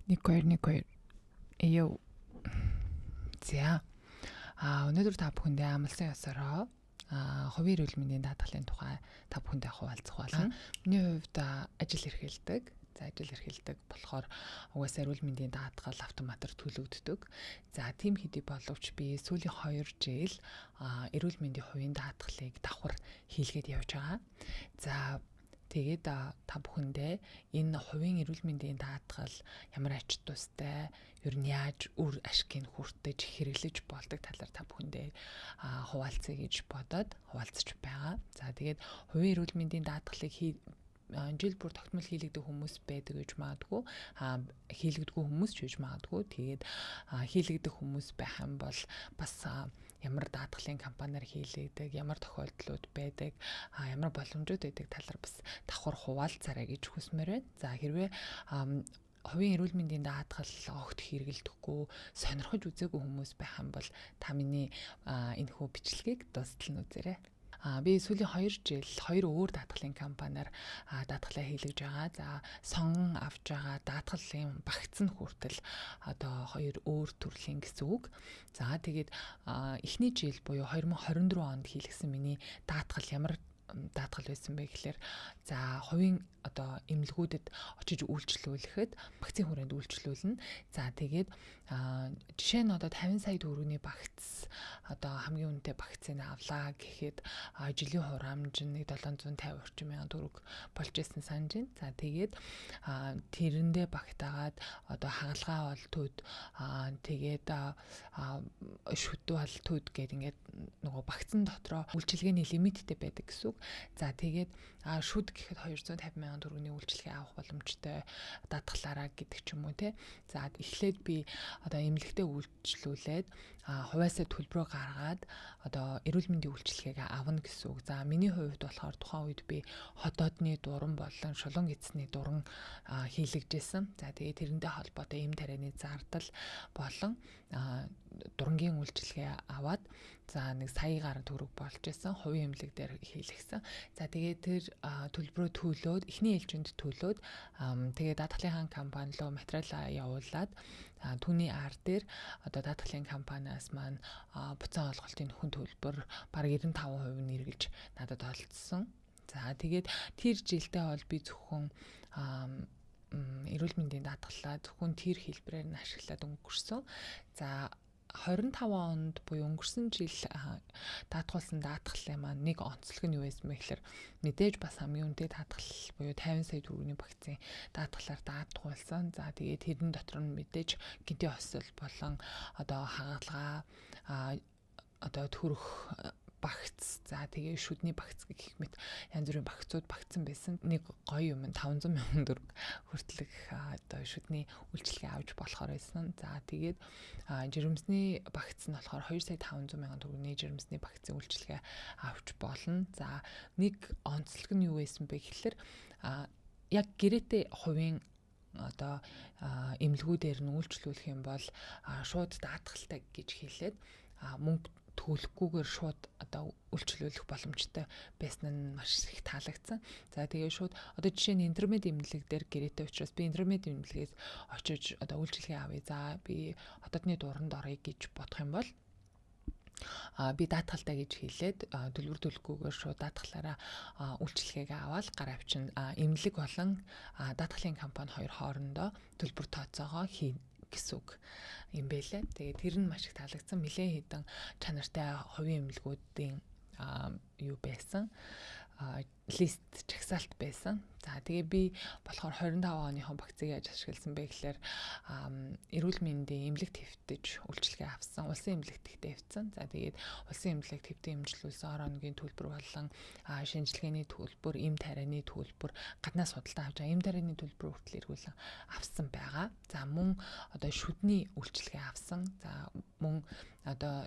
1 2 1 2. Эё. За. Өнөөдөр та бүхэндээ амлсан ёсороо хувийн эрүүл мэндийн даатгалын тухай та бүхэндээ хуваалцах болно. Миний хувьд ажил эрхэлдэг. За, ажил эрхэлдэг болохоор угаасаа эрүүл мэндийн даатгал автоматар төлөгддөг. За, тийм хэдий боловч би сүүлийн 2 жил эрүүл мэндийн хувийн даатгалыг давхар хийлгээд явж байгаа. За, тэгээд та бүхэндээ энэ хувийн эрүүл мэндийн даатгал ямар ач тустай, ер нь яаж үр ашгийг хүртэж хэрэглэж болдог талаар та бүхэндээ хуваалцъя гэж бодоод хуваалцаж байгаа. За, тэгээд хувийн эрүүл мэндийн даатгалыг жил бүр тогтмол хийлэгдэх хүмүүс байдаг гэж магадгүй, хийлэгдэггүй хүмүүс ч гэж магадгүй. Тэгээд хийлэгдэх хүмүүс байх юм бол бас ямар даатгалын компаниар хийлэгдэг, ямар тохиолдлууд байдаг, ямар боломжууд байдаг талаар бас давхар хуваалцаарай гэж хүсмээр байна. За, хэрвээ хувийн эрүүл мэндийн даатгал огт хэрэглэдэхгүй, сонирхож үзээгүй хүмүүс байх юм бол та миний энэхүү бичлэгийг дуустал нь үзээрэй. Би сүүлийн 2 жил хоёр өөр даатгалын компаниар даатгалаа хийлгэж байгаа. За, сонгон авч байгаа даатгалын багц нь хүртэл одоо хоёр өөр төрлийн гэсэн үг. За, тэгээд эхний жил буюу 2024 онд хийлгэсэн миний даатгал ямар даатгал байсан бэ гэхээр, за, хувийн одоо эмнэлгүүдэд очиж үйлчлүүлэхэд багцын хүрээнд үйлчлүүлнэ. За, тэгээд жишээ нь одоо 50 сая төгрөгийн багц, одоо хамгийн үнэтэй багцыг авлаа гэхэд жилийн хураамж нь 750 орчим мянган төгрөг болж исэн санаж байна. За, тэгээд тэрэндээ багтаагаад одоо хагалгаа бол төд, тэгээд шүд бол төд гээд ингээд нөгөө багцсан дотроо үйлчилгээний лимиттэй байдаг гэсэн үг. За, тэгээд шүд гэхэд 250 мянган төгрөгийн үйлчилгээ авах боломжтой даатгалаараа гэдэг ч юм уу, те. За, эхлээд би одоо эмнэлэгтээ үйлчлүүлээд хувиасаа төлбөрөө гаргаад одоо эрүүл мэндийн үйлчилгээг авна гэсэн үг. За, миний хувьд болохоор тухайн үед би ходоодны дуран болон шулуун эцсний дуран хийлэгжсэн. За, тэгээд тэрнтэй холбоотой эм тарианы зардал болон дурангийн үйлчилгээ аваад, за, нэг сая гаруй төгрөг болж исэн, хувийн эмнэлэг дээр хийлгсэн. За, тэгээд тэр төлбөрөө төлөөд, эхний ээлжинд төлөөд, тэгээд даатгалын компани руу материалаа явуулаад, түүний ар дээр одоо даатгалын компаниас маань буцаан олголтын нөхөн төлбөр бараг 95% нь эргэлж надад олдсон. За, тэгээд тэр жилдээ бол би зөвхөн эрүүл мэндийн даатгалаа зөвхөн тэр хэлбэрээр нь ашиглаад өнгөрсөн. За, 25 онд буюу өнгөрсөн жил даатгуулсан даатгалын маань нэг онцлог нь юу байсан бэ гэхээр мэдээж бас хамгийн үнэтэй даатгал буюу 50 сая төгрөгийн багцын даатгалаар даатгуулсан. За, тэгээд тэрэн дотор нь мэдээж гинтийн хосол болон одоо хагалгаа, одоо төрөх багц, за, тэгээ шүдний багц гэх мэт янз бүрийн багцууд багтсан байсан. Нэг гоё юм нь 500 мянган төгрөг хүртэлх одоо шүдний үйлчилгээ авч болохоор байсан. За, тэгээд жирэмсний багц нь болохоор 2 сая 500 мянган төгрөгийн жирэмсний багцын үйлчилгээ авч болно. За, нэг онцлог нь юу байсан бэ гэхээр яг гэрээтэй хувийн одоо эмнэлгүүдээр нь үйлчлүүлэх юм бол шууд даатгалтай гэж хэлээд мөнгө төлөхгүйгээр шууд одоо үйлчлүүлэх боломжтой байсан нь маш их таалагдсан. За, тэгээ шууд одоо жишээ нь интермед эмнэлэг дээр гэрээтэй учраас би интермед эмнэлгээс очиж одоо үйлчилгээ авъя. За, би хотодны дуранд оръё гэж бодох юм бол би даатгалтай гэж хэлээд төлбөр төлөхгүйгээр шууд даатгалаараа үйлчилгээгээ аваад гар авчин, эмнэлэг болон даатгалын компани хоёр хоорондоо төлбөр тооцоогоо хий гэсэн үг юм бэлээ. Тэгээд тэр нь маш их таалагдсан. Нилээн хэдэн чанартай хувийн эмнэлгүүдийн юу байсан, лист жагсаалт байсан. За, тэгээ би болохоор 25 оныхон багцыг яаж ашигласан бэ гэхээр эрүүл мэндийн эмнэлэг твтэж үйлчилгээ авсан. Улсын эмнэлэг тэгтээ хэвцэн. За, тэгээд улсын эмнэлэг твтэн эмчлүүлсэн орооногийн төлбөр болон шинжилгээний төлбөр, эм тарианы төлбөр, гаднаас худалдан авч байгаа эм тарианы төлбөр хүртэл эргүүлэн авсан байгаа. За, мөн одоо шүдний үйлчилгээ авсан. За, мөн одоо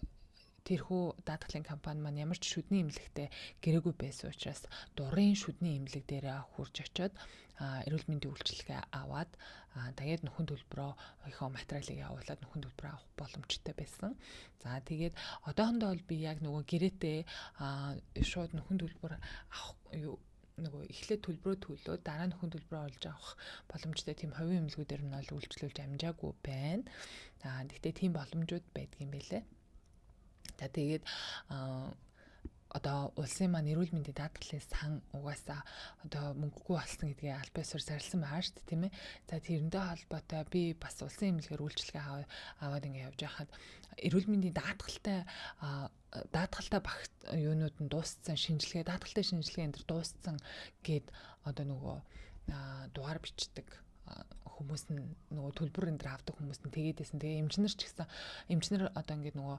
тэрхүү даатгалын компани маань ямар ч шүдний эмнэлэгтэй гэрээгүй байсан учраас дурын шүдний эмнэлэг дээр хурж очиод эрүүл мэндийн үйлчилгээ аваад, тэгээд нөхөн төлбөрөө ихөө материалыг явуулаад нөхөн төлбөрөө авах боломжтой байсан. За, тэгээд одоохондоо бол би яг нөгөө гэрээтэй шууд нөхөн төлбөр авах юу Нөгөө эхлээд төлбөрөө төлөөд дараа нь нөхөн төлбөрөө олж авах боломжтой тийм хувийн эмнэлгүүдээр нь бол үйлчлүүлж амжаагүй байна. Гэхдээ тийм боломжууд байдгийн байлээ. За, тэгээд одоо улсын маань эрүүл мэндийн даатгалын сан угаасаа одоо мөнгөгүй болсон гэдгээ аль биесээр зарласан байгаа шүү дээ, тийм ээ. За, тэрнтэй холбоотой би бас улсын эмнэлгээр үйлчилгээ аваад ингэ явж байхад эрүүл мэндийн даатгалтай багт юунууд нь дууссан, шинжилгээ, даатгалтай шинжилгээ энэ төр дууссан гэд одоо нөгөө дугаар бичдэг хүмүүс нь, нөгөө төлбөр энэ төр авдаг хүмүүс нь тэгээд байсан. Тэгээ эмчнэр ч гэсэн, эмчнэр одоо ингээд нөгөө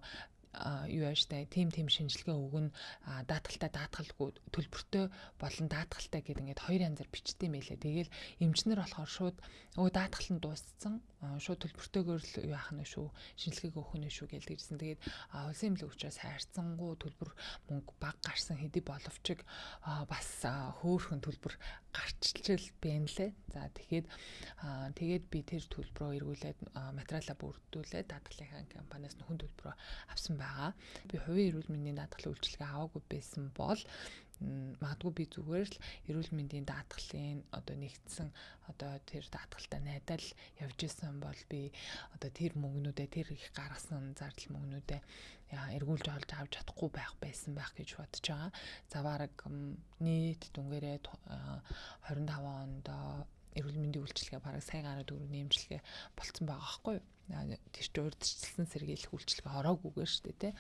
юу яаж тим тим шинжилгээ өгнө, даатгалтай, даатгалгүй, төлбөртэй болон даатгалтай гэдэг ингээд хоёр янзаар бичдэг юм байлээ. Тэгээл эмчнэр болохоор шууд өө даатгал нь дууссан, шууд төлбөртэйгээр л юу яах нь шүү, шинжилгээг өгөх нь шүү гэж ирсэн. Тэгээд улсын эмнэлэг учраас хайрцангуй төлбөр мөнгө баг гарсан хэдий боловч бас хөөхөн төлбөр гарчилчил байна лээ. За, тэгэхээр тэгээд би тэр төлбөрөө эргүүлээд материалаа бүрдүүлээд даатгалын компаниас нөхөн төлбөрөө авсан байгаа. Би хувийн эрүүл мэндийн даатгалын үйлчилгээ аваагүй байсан бол магадгүй би зүгээр л эрүүл мэндийн даатгалын одоо нэгдсэн одоо тэр даатгалтай найдал явж исэн бол би одоо тэр мөнгнүүдээ, тэр их гаргасан зардал мөнгнүүдээ эргүүлж олж авч чадахгүй байх байсан байх гэж бодож байгаа. За, бараг нийт дүнгээрээ 25 онд эрүүл мэндийн үйлчилгээ бараг сая гаруй төгрөг нэмжлэгээ болцсон байгаа байхгүй юу? Тэр чинь урьдчилсан сэргийлэх үйлчилгээ ороогүйгээр шүү дээ, тий.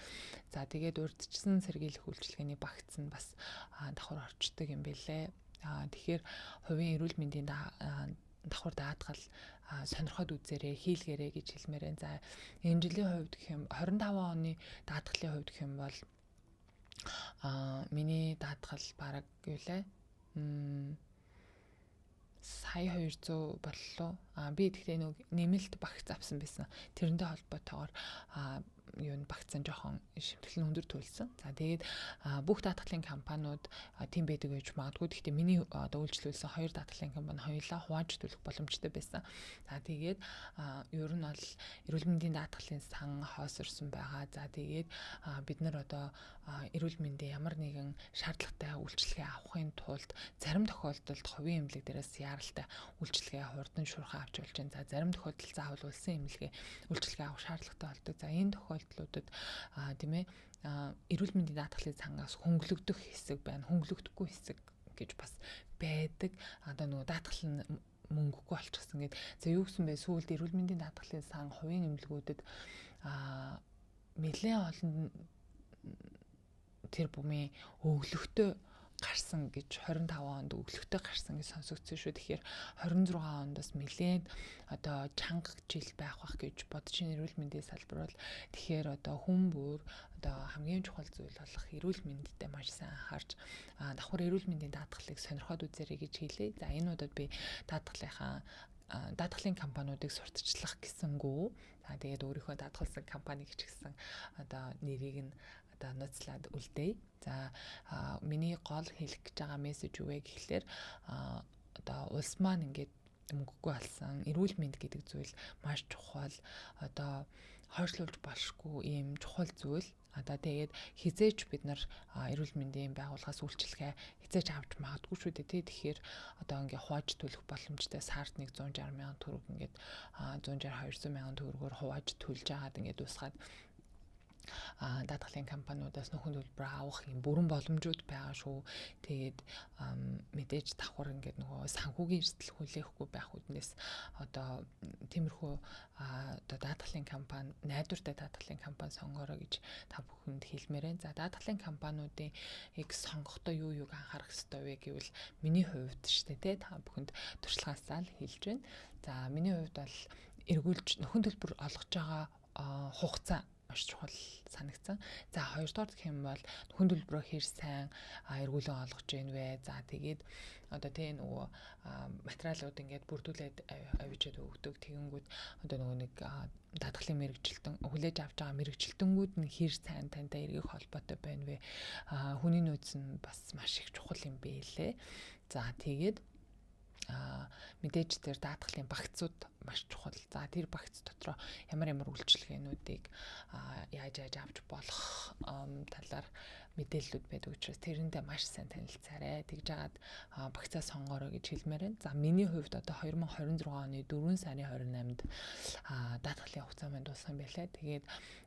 За, тэгээд урьдчилсан сэргийлэх үйлчилгээний багц нь бас давхар орчдөг юм бэлээ. Тэгэхээр хувийн эрүүл мэндийн давхар даатгал сонирхоод үзээрэй, хийлгээрэй гэж хэлмээр байна. За, энэ жилийн хувьд гэх юм, 25 оны даатгалын хувьд гэх юм бол миний даатгал бараг юу лээ? Сая 200 боллоо. Би тэгтээ нэг нэмэлт багц авсан байсан. Тэрнтэй холбоотойгоор юу н багцсан жоохон шимтгэл нь өндөр төлсөн. За, тэгээд бүх даатгалын компаниуд тийм байдаг гэж магадгүй. Гэхдээ миний одоо үйлчлүүлсэн хоёр даатгалын компани хоёулаа хувааж төлөх боломжтой байсан. За, тэгээд ер нь бол эрүүл мэндийн даатгалын сан хоосорсон байгаа. За, тэгээд бид нар одоо эрүүл мэндийн ямар нэгэн шаардлагатай үйлчилгээ авахын тулд зарим тохиолдолд хувийн эмнэлэг дээрээс яаралтай үйлчилгээ хурдан шуурхай авч болж байна. За, зарим тохиолдолд заавал улсын эмнэлгээ үйлчилгээ авах шаардлагатай болдог. За, энэ тохиолдлуудад, тийм ээ, эрүүл мэндийн даатгалын сангаас хөнгөлөгдөх хэсэг байна, хөнгөлөгдөхгүй хэсэг гэж бас байдаг. Одоо нөгөө даатгал нь мөнгөгүй болчихсон гэд. За, юу гэсэн бэ? Сүүлд эрүүл мэндийн даатгалын сан хувийн эмнэлгүүдэд нэлээд олон тэр бумын өглөгтөө гарсан гэж, 25 онд өглөгтөө гарсан гэж сонсогдсон шүү. Тэгэхээр 26 онд бас нэлээд одоо чанга жил байх бах гэж бодож байна эрүүл мэндийн салбар бол. Тэгэхээр одоо хүн бүр одоо хамгийн чухал зүйл болох эрүүл мэндтэй маш сайн анхаарч, давхар эрүүл мэндийн даатгалыг сонирхоод үзээрэй гэж хэлье. За, энэ удаад би даатгалын компаниудыг сурталчлах гэсэнгүү. За, тэгээд өөрийнхөө даатгалсан компани гэж гисэн одоо нэрийг нь одоо нууцлаад үлдээе. За, миний гол хэлэх гэж байгаа мессеж юу вэ гэхлээр одоо улс маань ингээд мөнгөгүй болсон, эрүүл мэнд гэдэг зүйл маш чухал, одоо хойшлуулж болшгүй ийм чухал зүйл. Одоо тэгээд хизээч бид нар эрүүл мэндийн байгууллагаас үйлчилгээ хизээч авч магадгүй шүү дээ, тий. Тэгэхээр одоо ингээ хувааж төлөх боломжтой, сард нэг 160 мянган төгрөг, ингээд 160 200 мянган төгрөгөөр хувааж төлж агаад ингээд дуусгаад даатгалын компаниудаас нөхөн төлбөр авах юм бүрэн боломжууд байгаа шүү. Тэгээд мэдээж давхар ингээд нөгөө санхүүгийн эрсдэл хүлээхгүй байх үүднээс одоо тиймэрхүү одоо даатгалын компани, найдвартай даатгалын компани сонгоорой гэж та бүхэнд хэлмээр байна. За, даатгалын компаниудын яг сонгохдоо юу юуг анхаарах ёстой вэ гэвэл миний хувьд шүү дээ, та бүхэнд туршлагаасаа л хэлж байна. За, миний хувьд бол эргүүлж нөхөн төлбөр олгож байгаа хугацаа маш чухал санагдсан. За, хоёрдугаар гэх юм бол нөхөн төлбөрөө хэр сайн эргүүлэн олгож гин вэ? За, тэгээд одоо тий нөгөө материалууд ингээд бүрдүүлээд авчиад өгдөг. Тэгэнгүүт одоо нөгөө нэг даатгалын мэрэгжилтэн, хүлээж авч байгаа мэрэгжилтэнгүүд нь хэр сайн тантай эргэх холбоотой байна вэ? Хүний нөөц нь бас маш их чухал юм бэлээ. За, тэгээд мэдээж тэр даатгалын багцууд маш чухал. За, тэр багц дотроо ямар ямар үйлчилгээнүүдийг яаж яаж авч болох талаар мэдээллүүд байдаг учраас тэрэндээ маш сайн танилцаарай. Тэгж жагаад багцаа сонгоорой гэж хэлмээр байна. За, миний хувьд одоо 2026 оны 4 сарын 28-нд даатгалын хугацаа маань дуусах юм байлаа. Тэгээд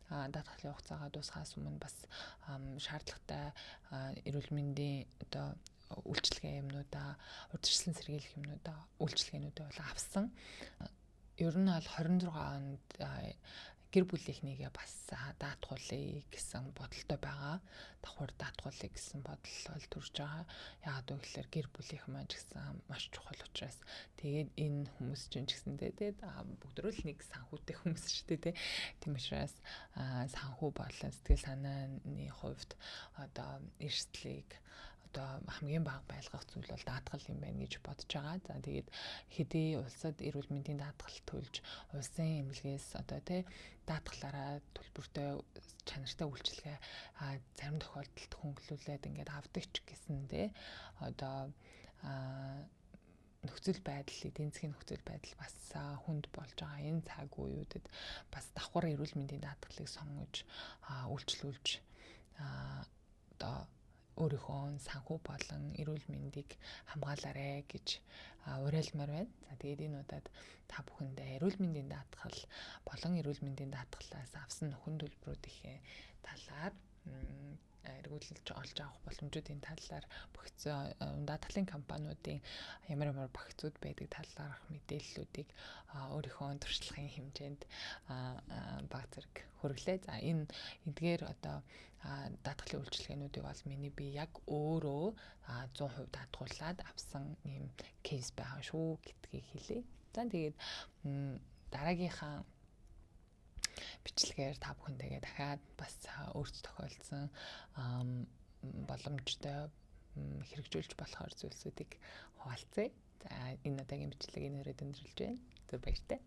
даатгалын хугацаагаа дуусгахаас өмнө бас шаардлагатай эрүүл мэндийн одоо үйлчилгээ юмнуудаа, урьдчилан сэргийлэх юмнуудаа, үйлчилгээнүүдээ бол авсан. Ер нь бол 26 онд гэр бүлийнхнийгээ бас даатгуулъя гэсэн бодолтой байгаа. Давхар даатгуулъя гэсэн бодол бол төрж байгаа. Яагаад вэ гэхээр гэр бүлийнхэн маань ч гэсэн маш чухал учраас, тэгээд энэ хүмүүс чинь ч гэсэндээ тэгээд бүгд л нэг санхүүтэй хүмүүс шүү дээ, тий. Тийм учраас санхүү болон сэтгэл санааны хувьд одоо эрсдлийг одоо хамгийн бага байлгах зүйл бол даатгал юм байна гэж бодож байгаа. За, тэгээд хэдий улсад эрүүл мэндийн даатгал төлж, улсын эмнэлгээс одоо, тий, даатгалаараа төлбөртэй чанартай үйлчилгээ зарим тохиолдолд хөнгөлүүлээд ингээд авдаг ч гэсэн, тий, одоо нөхцөл байдал, эдийн засгийн нөхцөл байдал бас хүнд болж байгаа энэ цаг үеүүдэд бас давхар эрүүл мэндийн даатгалыг сонгож, үйлчлүүлж, одоо өөрийнхөө санхүү болон эрүүл мэндийг хамгаалаарэ гэж уриалмаар байна. За, тэгээд энэ удаад та бүхэндээ эрүүл мэндийн даатгал болон эрүүл мэндийн даатгалаас авсан нөхөн төлбөрүүдийнхээ талаар, эргүүлж олж авах боломжуудын талаар, бохицоо даатгалын компаниудын ямар ямар багцууд байдаг талаарх мэдээллүүдийг өөрийнхөө туршлагын хэмжээнд баг зэрэг хүргэлээ. За, энэ эдгээр одоо даатгалын үйлчилгээнүүдийг бол миний би яг өөрөө 100% даатгуулад авсан ийм case байгаа шүү гэдгийг хэлье. За, тэгээд дараагийнхаа бичлэгээр та бүхэнтэйгээ дахиад бас өөрт тохиолдсон боломжтой хэрэгжүүлж болохоор зүйлсүүдийг хуваалцъя. За, энэ удаагийн бичлэгийг энэ хүрээд өндөрлөж байна. Түр баяртай.